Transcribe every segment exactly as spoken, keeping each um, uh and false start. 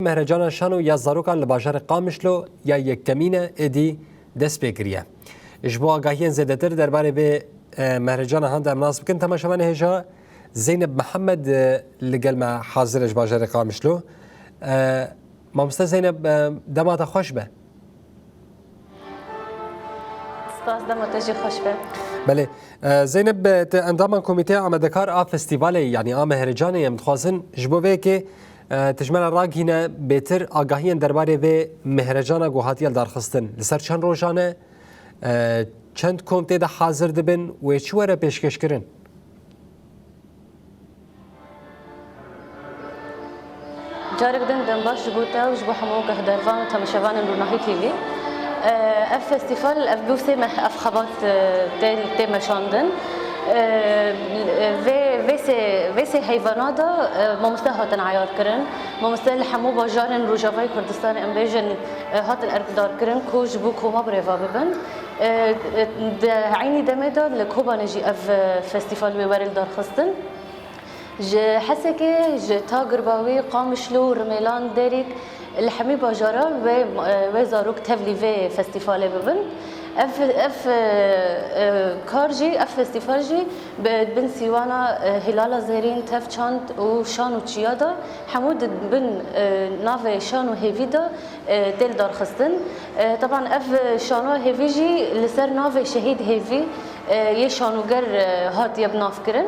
Mehrecana şano ya zarokan li bajarê Qamişlo ya yekemîn e êdî dest pê kiriye. Ji bo agahiyên zêdetir derbarê vê, e, mehrecana hande em nas bikin, temaşevanê hêja Zeynep Mihemed, e, li gel me hazir e ji bajarê Qamişlo. E, Mamoste Zeynep, e, dema te xweş be. Spas, dema te jî xweş be. Belê. E, Zeynep, e, te endama Komîteya Amadekar a Festîvalê, yanî a Mehrecanê, em dixwazin ji bo vê yekê, e, tu ji me re ragihîne bêtir agahiyên derbarê vê Mehrecana ku hatiye lidarxistin. Li ser çend rojan e, e, çend kom tê de hazir dibin, wê çi were pêşkêşkirin? Carek din dem baş ji bo te û ji bo hemû guhdarvan û temaşevanên Rûnahî T V. Ev festîval, ev du sê meh, ev xebat, e, tê, tê meşandin. E, vê, vê sê, vê sê heyvana de, e, mamoste hatin eyar kirin. Mamoste li hemû bajarên Rojavayê Kurdistanê, em bêjin, e, hatin erkdar kirin ku ji bo koma birêva bibin. E, e, di eynî demê de li Kobanê jî ev, e, festîval wê were lidarxistin. Ji Hesekê, ji Tagirbawî, Qamişlo, Rimêlan, Derîk, li hemî bajara wê, wê zarok tevlî vê festîvalê bibin. Ev, ev, e, e, kar jî, ev festîval jî bi bin sîwana, e, Hilala Zêrîn, Tev Çand û Şan û Çiya de hemû di bin, e, navê şan û hêvî de, e, tê lidarxistin. E, teban ev şano hêvî jî li ser navê Şehîd Hêvî, e, yê şanoger, e, hatiye bi nav kirin.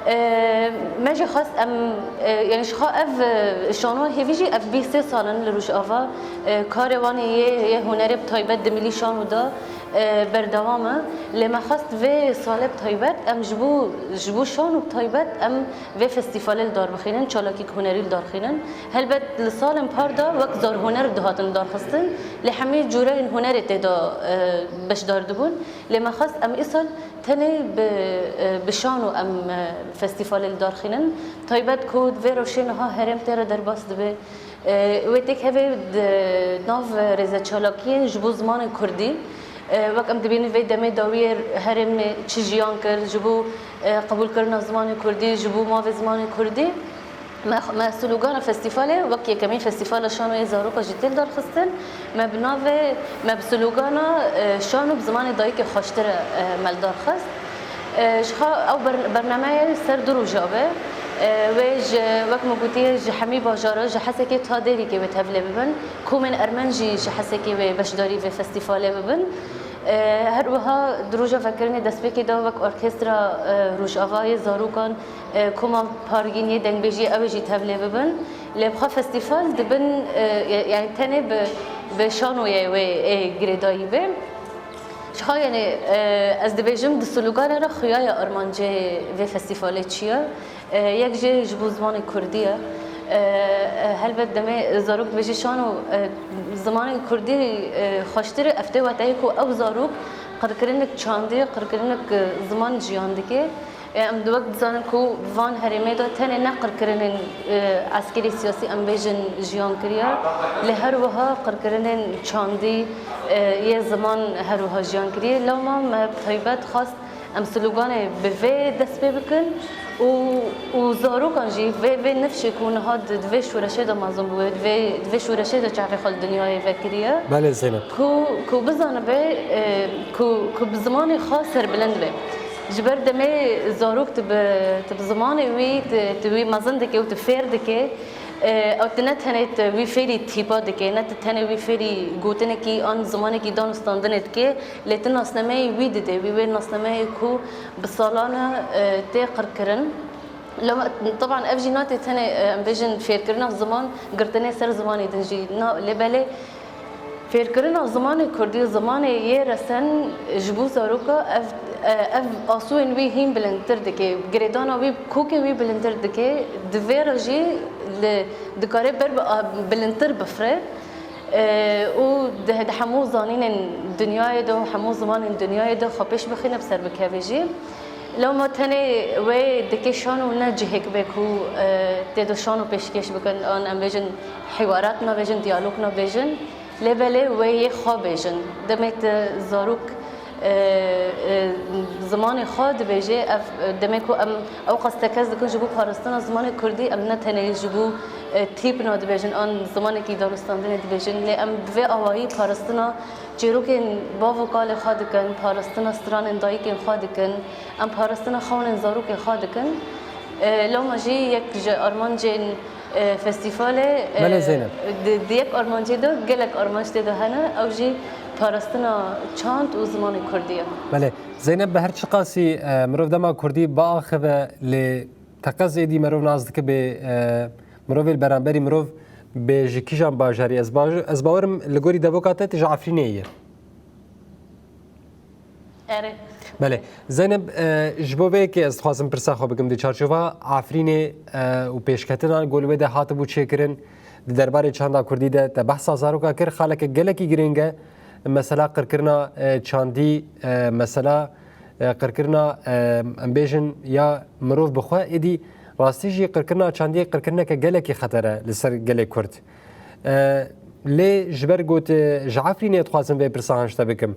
E, me jî xwest em, e, yani ji xwe ev, e, şano hêvî jî ev bîst sê sal in li Rojava, e, karê wan ê yê, yê hunerê bi taybet di milî şano de, e, berdewam e. Lê me xwest vê salê bi taybet em ji bo, ji bo şano bi taybet em vê festîvalê li dar bixînin, çalakî hunerî li dar xînin. Helbet li salên par de wek zarhuner dihatin lidarxistin, lê hemî cûreyên hunerê tê de, e, beşdar dibûn. Lê me xwest em îsal tenê bi, e, bi şano em, e, festîvalê li dar xînin. Taybet ku vê rewşê niha herêm tê re derbas dibe. E, wê têkeve di nav rêzeçalakiyên ji bo zimanê kurdî. E, wek em dibînin vê demê dawiyê herêmê çi jiyan kir ji bo, e, qebûlkirina zimanê kurdî, ji bo mavê zimanê kurdî. Me, me slogana festîvalê wek yekemîn festîvala şanoyê zaroka jî tê lidarxistin. Me bi navê, me bi slogana, e, şano bi zimanê dayikê xweştir e, e, me lidarxist. E, ji xwe ew ber-, bernameyê ser du roja be. E, wê ji, wek me gotiye, ji hemî bajara, ji Hesekê ta Dêrikê wê tevlê bibin. Komên Ermen jî ji Hesekê wê beşdarî vê festîvalê bibin. E, her wiha di roja vekirinê destpêkê de wek orkestra, e, Rojavayê zarokan, e, koma Pargînê dengbêjiyê ew ê jî tevlê bibin. Lê bi xwe festîval dibin, e, yani tenê bi, bi şanoyê wê ê girêdayî be. Ji xwe, yani, e, ez dibêjim di sloganê re xuyaya armancê vê festîvalê çi ye? E, yek jê ji bo zimanê kurdî ye. E, e, helbet demê zarok dibêje şano, e, zimanê kurdî, e, xweştir e, ev tê weteyê ku ew zarok qirkirinek çandî, qirkirinek, e, ziman jiyan dike. E, em di wek dizanin ku van herêmê de tenê ne qirkirinên, e, eskerî siyasî em bêjin jiyan kiriye. Lê her wiha qirkirinên çandî, e, yê ziman her wiha jiyan kiriye. Lewma me taybet xwest em sloganê bi vê dest pê bikin û, û zarokan jî vê, vê nifşê ku niha di, di vê şoreşê de mezin bûye, di vê, di vê şoreşê de çavê xwe li dinyayê vekiriye. Belê Zeynep. Ku, ku bizanibe, e, ku, ku bi zimanê xwe serbilind be. Ji ber demê zarok tu bi, tu bi zimanê wî, tu, tu wî mezin dike û tu fêr dike, e, ew tu ne tenê tu wî fêrî tîpa dike, ne tu tenê wî fêrî gotinekî an zimanekî danûstandinê dike, lê tu nasnameyê wî dide, wî wê nasnameyê ku bi salan e, e, tê qirkirin. Lewma, teban ev jî nate tenê, e, em bêjin fêrkirina ziman, girtinê ser zimanê din jî na, lê belê fêrkirina zimanê kurdî, zimanê yê resen ji bo zaroka ev, e, ev asûyên wî hîn bilindtir dike, girêdana wî, kokê wî bilindtir dike, di vê re jî li, dikare ber bi a-, bilindtir bifire. E, û di, di hemû zanînên dinyayê de û hemû zimanên dinyayê de xwe pêş bixîne, bi ser bikeve jî. Lewma tenê wê dikê şano ne cihêk be ku, e, tê de şano pêşkêş bikin, an em bêjin hîwarat nabêjin, diyalog nabêjin, lê belê wê yê xwe bêjin. Demê tu zarok, e, e, zimanê xwe dibêje, ev, e, demê ku em ew qas tekez dikin ji bo parastina zimanê kurdî, em ne tenê ji bo, e, tîpna dibêjin, an zimanekî danûstandinê dibêjin, lê em bi vê awayî parastina çîrokên bav û kalê xwe dikin, parastina stranên dayikên xwe dikin, em parastina xewnên zarokê xwe dikin. E, lewma jî yek ji armancên, e, festîvalê, e, Belê Zeynep. di, di yek armancê de gelek armanc tê de hene, ew jî parastina çand û zimanê kurdî ye. Belê. Zeynep, bi her çiqasî, e, mirov dema kurdî biaxive, lê teqez êdî merov nas dike bê, e, mirovê li beramberî mirov bê ji kîjan bajarî. Ez bajar, ez bawerim li gorî devoka te tu ji Efrînê yî. Erê. Belê. Zeynep, e, ji bo vê yekê ez dixwazim pirsa xwe bikim di çarçova Efrînê, e, û pêşketina ku li wê de hatibû çêkirin di derbarê çanda kurdî de te behsa zaroka kir, xaleke gelekî girîng e. Mesela qirkirina, e, çandî, e, mesela, e, qirkirina, e, em bêjin ya mirov bi xwe, êdî rastî jî qirkirina çandiyê qirkirineke gelekî xeter e li ser gelê Kurd. E, lê ji ber ku tu ji Efrînê dixwazim vê pirsa han ji te bikim.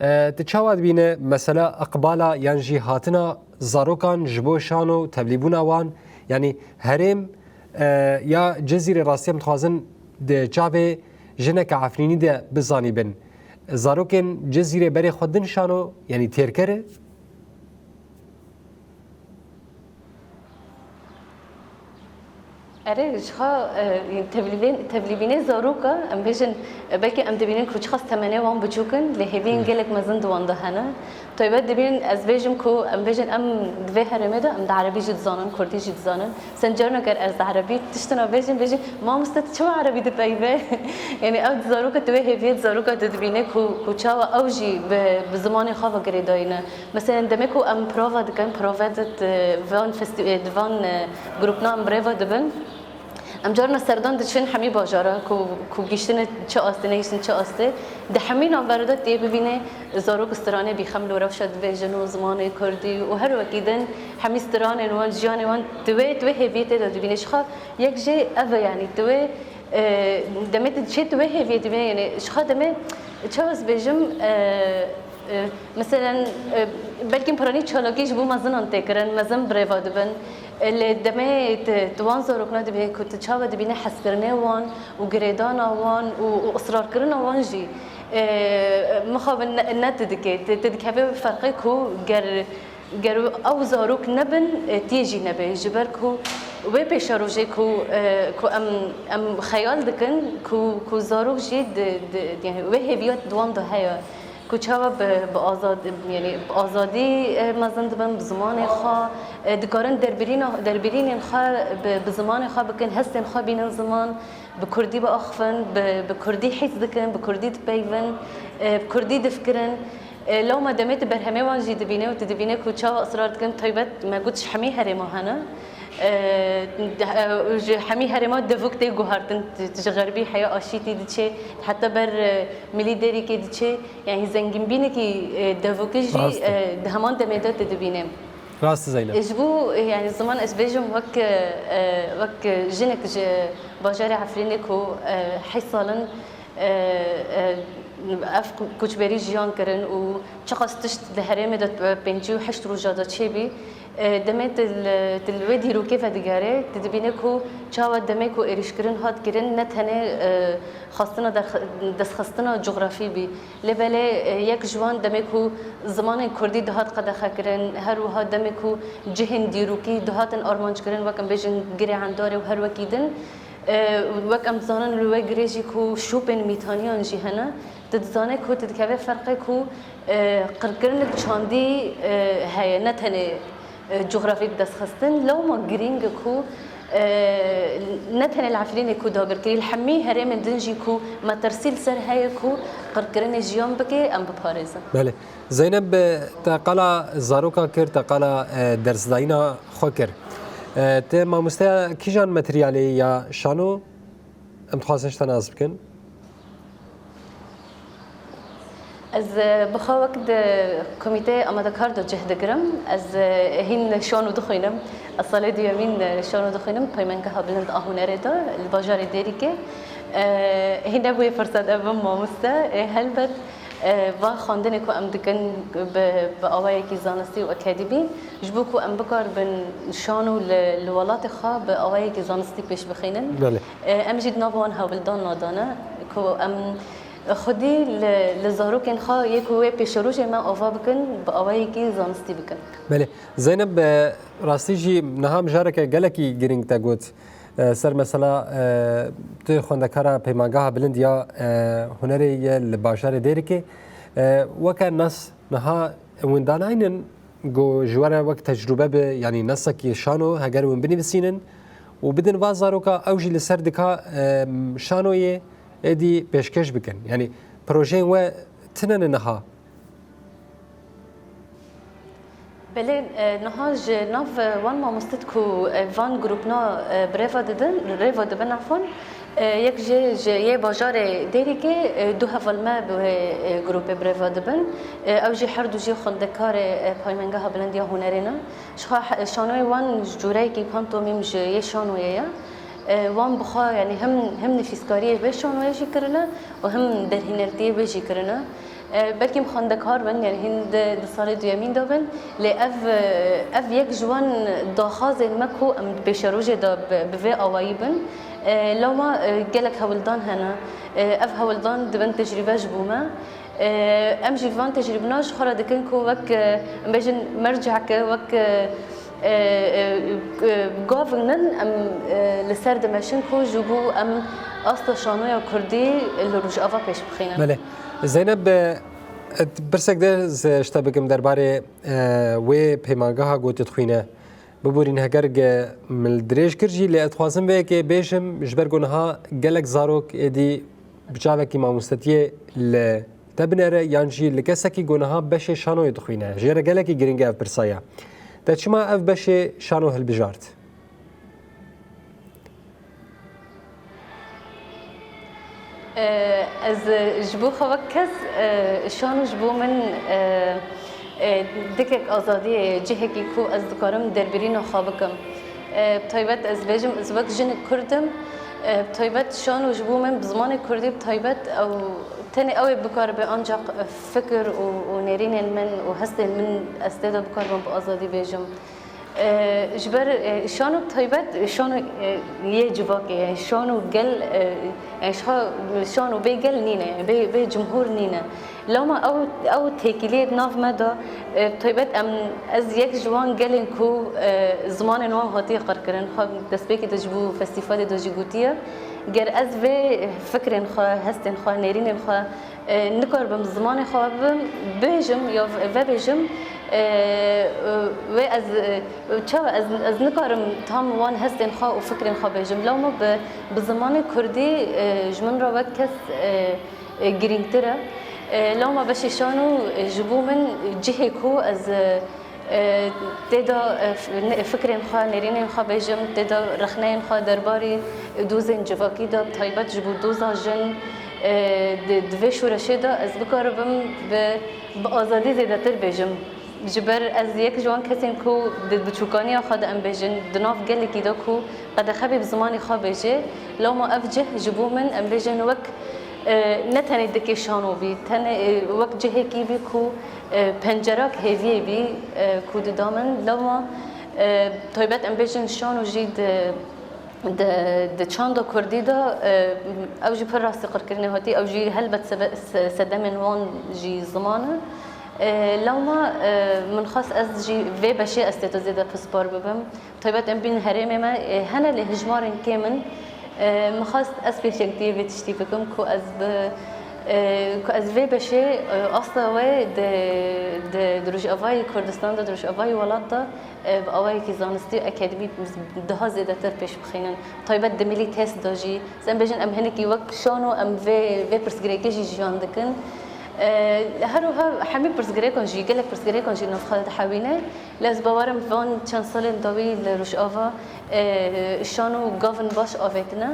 E, tu çawa dibîne mesela iqbala yan jî hatina zarokan ji bo şano tevlîbûna wan, yanî herêm, e, ya Cizîrê rastî em dixwazin di çavê jineke Efrînî de bizanîbin. Zarokên Cizîrê berê xwe din şano, yanî têrker e? Erê, ji xwe, e, tevlîbên-, tevlîbînê zaroka, em bêjin, e, belkî em dibînin ku çiqas temenê wan biçûk in, lê hêviyên gelek mezin di wan de hene. Taybet dibînin, ez bêjim ku, em bêjin, em di vê herêmê de em di erebî jî dizanin, kurdî jî dizanin. Sen carna ger ez di erebî tiştina bêjim, bêjin, "Mamoste, tu çima erebî dipeyive?" Yanî ew di zaroka, tu wê hêviyê di zaroka tu dibîne ku, ku çawa ew jî bi, bi zimanê xwe ve girêdayî ne. Mesela demê ku em prova dikin, prova di, di van festî-, di van, e, grûpna em bi rê ve dibin. Em carna serdan diçin hemî bajara ku, ku gihiştine çi astê, negihiştine çi astê. Di hemî navbera de tê bibîne zarok û stranê bîxem li rewşa dibêjin û zimanê kurdî û her wekî din hemî stranên wan, jiyanê wan di wê, di wê hêviyê tê de dibîne. Ji xwe yek jê ev e, yanî di wê, e, demê tu diçê di wê hêviyê dibîne, yanî ji xwe demê çawa ez bêjim, e, E, meselen, e, belkî piranî çalakî ji bo mezinan tê kirin, mezin bi rê ve dibin. E, lê demê tu, tu wan zarokna dibînî ku tu çawa dibînî hezkirinê wan û girêdana wan û, û israrkirina wan jî, e, mixabin ne, ne tu dikê. Tu, tu dikevê wê ferqê ku ger, ger ew zarok nebin, e, tê jî nebe. Ji ber ku wê pêşerojê ku, e, ku em, em xeyal dikin ku, ku zarok jî di, di, yanî wê hêviya di wan de heye. Ku çawa bi, bi azad-, yanî bi azadî, e, mezin dibin, bi zimanê xwe, e, dikarin derbirîna-, derbirînên xwe bi, bi zimanê xwe bikin, hestên xwe bînin ziman, bi kurdî biaxivin, bi, bi kurdî hîs dikin, bi kurdî dipeyvin, e, bi kurdî difikirin. E, lewma demê tu berhemê wan jî dibîne û tu dibîne ku çawa israr dikin, taybet me got ji hemî herêma hene. E, de-, e, ji hemî herêma devok tê guhartin, tu, tu ji xerbî heya aşîtî diçê, heta ber, e, Milî Dêrikê diçe, yanî zengînbînekî, e, devokî jî, Rast e. e, di heman demê de tu dibîne. Rast e Zeynep. E, ji bo, e, yanî ziman ez bêjim wek, e, e, wek jinek ji bajarê Efrînê ku, e, heşt sal in, e, e, ev koçberî jiyan kirin û çiqas tişt di herêmê de pêncî û heşt roja de çêbî. E, demê tu li, tu li wê dîrokê vedigere, tu dibîne ku çawa demê ku êrîşkirin hat kirin, ne tenê, e, xwestina derx-, destxistina cografî bî. Lê belê, e, yek ji wan demê ku zimanên kurdî dihat qedexekirin, her wiha demê ku cihên dîrokî dihatin armanckirin, wek em bêjin Girê Endarê û her wekî din. E, wek em dizanin li wê girê jî ku şopên mîtaniyan jî hene, tu dizane ku tu dikeve ferqê ku, e, qirkirinek çandî, e, heye, ne tenê, e, cografî bi dest xistin, lewma girîng e ku, e, ne tenê li Efrînê ku dagirkirî, li hemî herêmên din jî ku metirsî li ser heye ku qirkirinê jiyan bike, em biparêzin. Belê. Zeynep, te qala zaroka kir, te qala, e, dersdayîna xwe kir. E, te mamosteya kîjan materyalê ya şano? Em dixwazin ji te nas bikin. Ez, e, bi xwe wek di komîteyê amadekar de cih digirim. Ez, e, hîn şano dixwînim. Ez salê duyemîn, e, şano dixwînim, Peymengeha Bilind a Hunerê de, li bajarê Dêrikê. E, hîn nebûye firset ez bim mamoste. E, helbet, E, van xwendinê ku em dikin bi, bi awayekî zanistî û akademî, ji bo ku em bikaribin şano li, li welatê xwe bi awayekî zanistî pêş bixînin. Belê. E, em jî di nav wan hewldan nadane ku em xwedî li, li zarokên xwe yê ku wê pêşerojê me ava bikin, bi awayekî zanistî bikin. Belê. Zeynep, e, rastî jî niha mijareke gelekî girîng te got. E, ser mesela, e, tu xwendekara Peymangeha Bilind ya, e, Hunerê ye li bajarê Dêrikê. E, weke nas niha hûn danaynin ku ji we re wek tecrûbe bi, yanî nasekî şano heger hûn binivîsînin û bidin va zaroka, ew jî li ser dika, e, şanoyê êdî pêşkêş bikin. Yanî projeyên we tune ne niha? Belê, e, niha ji nav, e, wan mamostit ku, e, van grûpna, e, bi rêva didin, rêva dibin, efon, e, yek jê ji yê bajarê Dêrikê, e, du heval me bi wê, e, grûpê bi rêva dibin. E, ew jî her du jî xwendekarê, e, Paymengeha Bilind ya Hunerê ne. Ji xwe he-, şanoyê wan ji cûreyekî pantomîm ji yê şanoyê ye. E, wan bi xwe, yanî him, him nivîskariyê vê şanoyê jî kirine û him derhênertiyê wê jî kirine. E, belkî em xwendekar bin, yanî hîn di, di salê duyemîn de bin, lê ev, e, ev yek ji wan daxwazên me ku em di pêşerojê de bi, bi vê awayî bin. E, lewma, e, gelek hewldan hene. E, ev hewldan dibin tecrûbe ji bo me. E, em jî van tecrûbina ji xwe re dikin ku wek, e, em bêjin merceke, wek, e, e, e, e, gavin em, e, li ser dimeşin ku ji bo em asta şanoya kurdî li Rojava pêş bixînin. Belê. Zeynep, e, pirsek de ez ji te bikim derbarê, e, wê peymangeha ku tu dixwîne. Biborîn heger ge min dirêj kir jî, lê ez dixwazim vê yekê bêjim, ji ber ku niha gelek zarok êdî bi çavekî mamostetiyê li te binere yan jî li kesekî ku niha beşê şanoyê dixwîne. Jê re gelekî girîng e ev pirsa ya. Te çima ev beşê şano hilbijart? E, ez ji bo xwe wek kes, e, şano ji bo min, e, e, dikek azadiyê, cihekî ku ez dikarim derbirîna xwe bikim. E, bi taybet ez bêjim, ez wek jinik kurd im. E, bi taybet şano ji bo min bi zimanê kurdî bi taybet ew tenê ew ê bikaribe ancaq fikir û, û nêrînên min û hestên min ez tê de bikaribim bi azadî bêjim. E, ji ber, e, şano bi taybet, şano, e, yê civakê, yani şano gel, e, yani şa-, şano bê gel nîne, yani bê, bê cumhur nîne. Lama ew, ew têkiliyê di nav me de, e, bi taybet em, ez yek ji wan gelên ku, e, zimanên wan hatiye qirkirin, xwe destpêkê de ji bo festîvalê de jî gotiye, ger ez vê fikrên xwe, hestên xwe, nêrînên xwe, e, nikaribim zimanê xwe bibim, bêjim ya ve-, vebêjim, e, e, wê ez, e, çawa ez, ez nikarim tam wan hestên xwe û fikrên xwe bêjim. Lewma bi, bi zimanê kurdî, e, ji min re wek kes, e, e, girîngtir e. E, lewma beşê şano, e, ji bo min cihê ku ez, e, E, tê de, e, f-, ne-, fikrên xwe, nêrînên xwe bêjim, tê de rexneyên xwe derbarê dozên civakî de, bi taybet ji bo doza jin, e, di, di vê şoreşê de ez bikaribim bi, bi azadî zêdetir bêjim. Ji ber ez yek ji wan kesên ku di biçûkaniya xwe de em bêjin, di nav gelekî de ku qedexe bê bi zimanê xwe bêjê, lewma ev cih ji bo min, em bêjin wek, e, ne tenê dikê şano bî, tenê, e, wek cihekî bî ku e, pencerak hêviyê bî, e, ku dida min. Lewma, e, taybet em bêjin şano jî di, di, di çanda kurdî de, e, ew jî pir rastî qirkirinê hatî, ew jî helbet sebe-, se-, sedemên wan jî ziman e. E, lewma, e, min xwest ez jî vê beşê ez tê de zêde pispar bibim. Taybet em bîn herêmê me, e, hene lê hijmarên kêm in. E, min xwest ez pêşengtiyê vê tiştî bikim ku ez bi, e, ku ez vê beşê, e, asta wê di, di, di Rojavayê Kurdistan de, di Rojavayê welat de, e, bi awayekî zanistî û akademî daha zêdetir pêş bixînin. Taybet di milî test de jî, em bêjin em hinekî wek şano em vê, vê pirsgirêkê jî jiyan dikin. E, her wiha hemî pirsgirêkan jî, gelek pirsgirêkan jî nav xwe dihewîne. Lê ez bawer im van çend salên dawî li Rojava, e, şano gavin baş avêtine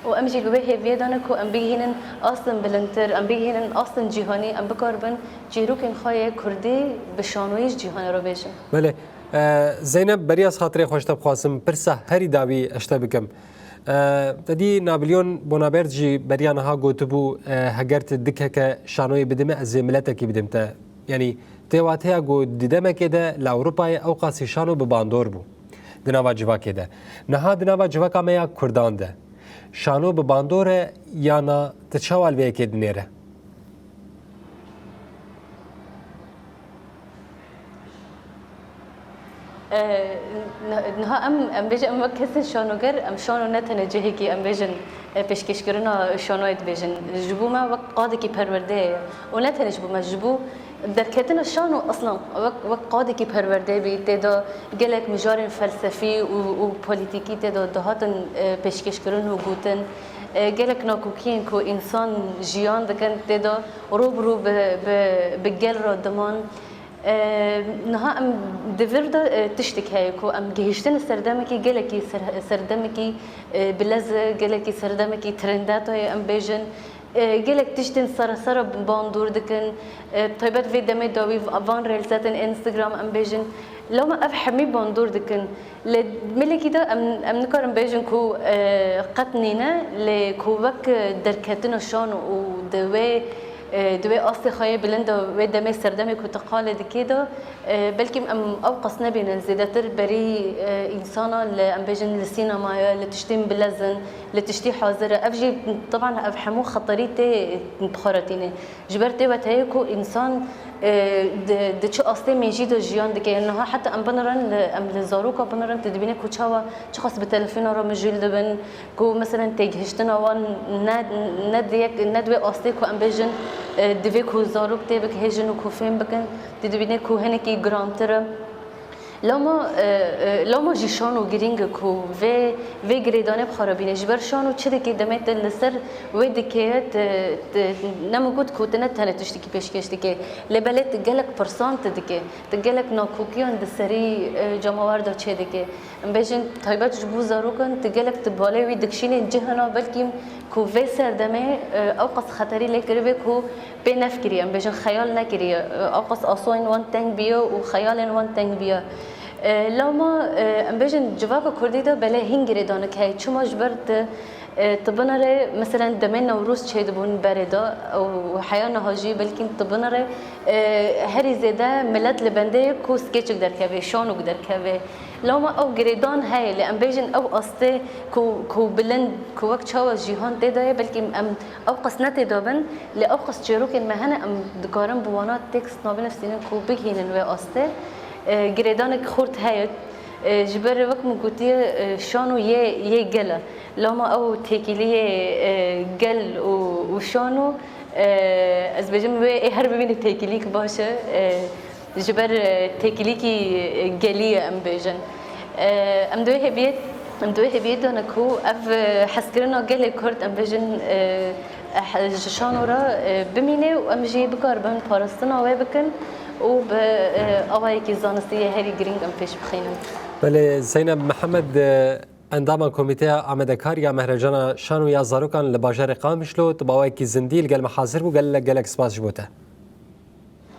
û em jî li wê hêviyê de ne ku em bigihînin astin bilindtir, em bigihînin astin cîhanî, em bikaribin çîrokên xwe yê kurdî bi şanoyî ji cîhanê re bêjin. Belê. E, Zeynep, beriya ez xatirê xwe ji te bixwazim, pirsa herî dawî ez ji te bikim. E, te dî Napoleon Bonaparte jî beriya niha gotibû, e, heger tu dikeke şanoyê bidî min, ez ê miletekî bidim te. Yanî tê wateya ku di demekê de li Ewropayê ew qasî şano bi bandor bû di nava civakê de. Niha di nava civaka me ya Kurdan de şano bi bandor e ya na, tu çawa li vê yekê dinêre? E, n-, niha em, em bêje em wek kesên şanoger, em şano ne tenê cihekî, em bêjin, e, pêşkêşkirina şanoyê dibêjin. Ji bo me wek qadekî perwerdeyê ye. Û ne tenê ji bo me, ji bo derketina şano eslan wek, wek qadekî perwerdeyê bî, tê de gelek mijarên felsefî û, û polîtîkî tê de dihatin, e, pêşkêşkirin û gotin. E, gelek nakokiyên ku însan jiyan dikin tê de rû bi rû bi, bi, bi gel re diman. E, niha em di vir de, e, tiştek heye ku em gihiştine serdemekî gelekî ser-, serdemekî, e, bilez e, gelekî serdemekî trendatoyê em bêjin. E, gelek tiştên sere sere bandor dikin. E, taybet vê demê dawî van rêlsetên Instagram em bêjin. Lewma ev hemî bandor dikin. Li milekî de em, em nikarin bêjin ku, e, qet nîne, lê ku wek derketina şan û di wê, e, di wê astê xwe yê bilind de wê demê serdemê ku tu qalê dikê de, e, belkî em ew qas nebînin zêdetir berî, e, însana li, em bêjin li sînemaya, li tiştên bilezin, li tiştî hazir e. Ev jî teban ev hemû xeterî tê bi xwe re tînê. Ji ber tê weteyê ku însan, e, di, di çi astê mêjî de jiyan dike. Niha heta em binirin, li, em li zaroka binirin, tu dibîne ku çawa, çiqas bi telefona re mijûl dibin, ku meselen têgihiştina wan ne, ne di yek, ne di wê astê ku em bêjin, e, divê ku zarok tê bigihêjin û ku fêm bikin, tu dibîne ku hinekî girantir e. Lewma, e, e, lewma jî şano girîng e ku vê, vê girêdanê bi xwe re bîne. Ji ber şano çi dike demê te li ser wê dikeye, te, te, ne min got ku te ne tenê tiştekî pêşkêş dike. Lê belê tu gelek pirsan tu dike. Tu gelek nakokiyan di serî, e, cemawer de çê dike. Em bêjin taybet ji bo zarokan tu gelek tu balê wî dikişînên cihina belkî ku vê serdemê, e, ew qas xeterî lê kiribê ku pê nefikiriye, em bêjin xeyal nekiriye. Ew qas asoyên wan teng biye û xeyalên wan teng biye. E, lewma, e, em bêjin civaka kurdî de belê hîn girêdanik heye. Çima ji ber tu, e, tu binere, meselen demê Newroz çêdibûn berê de û heya niha jî belkî tu binere, e, herî zêde milet li bendê ye ku skêçik derkeve, şanok derkeve. Lewma ew girêdan heye, lê em bêjin ew astê ku, ku bilind, ku wek çawa jîhan tê de ye, belkî em ew qas ne tê de bin, lê ew qas çîrokên me hene, em dikarin bi wana tekst nabinivîsînin ku bigihînin wê astê. E, girêdanek xurt heye. E, ji ber wek min gotiye, e, şano yê, yê gel e. Lewma ew têkiliyê, e, gel û, û şano, e, ez bêjim wê ê her bibîne têkilîk baş e. E, Ji ber, e, têkilîkî, e, gelî ye, em bêjin. E, em di wê hêviyê, em di wê hêviyê de ne ku ev, e, hezkirina gelê Kurd, em bêjin, e, eh, ji şano re, e, bimîne û em jî bikaribin parastina wê bikin û bi, e, awayekî zanistî yê herî girîng em pêş bixînin. Belê, Zeynep Mihemed, e, endama Komîteya Amadekariya Mehrecana Şano ya Zarokan li bajarê Qamişlo, tu bi awayekî zindî li gel me hazir bû, gelek gelek spas ji bo te.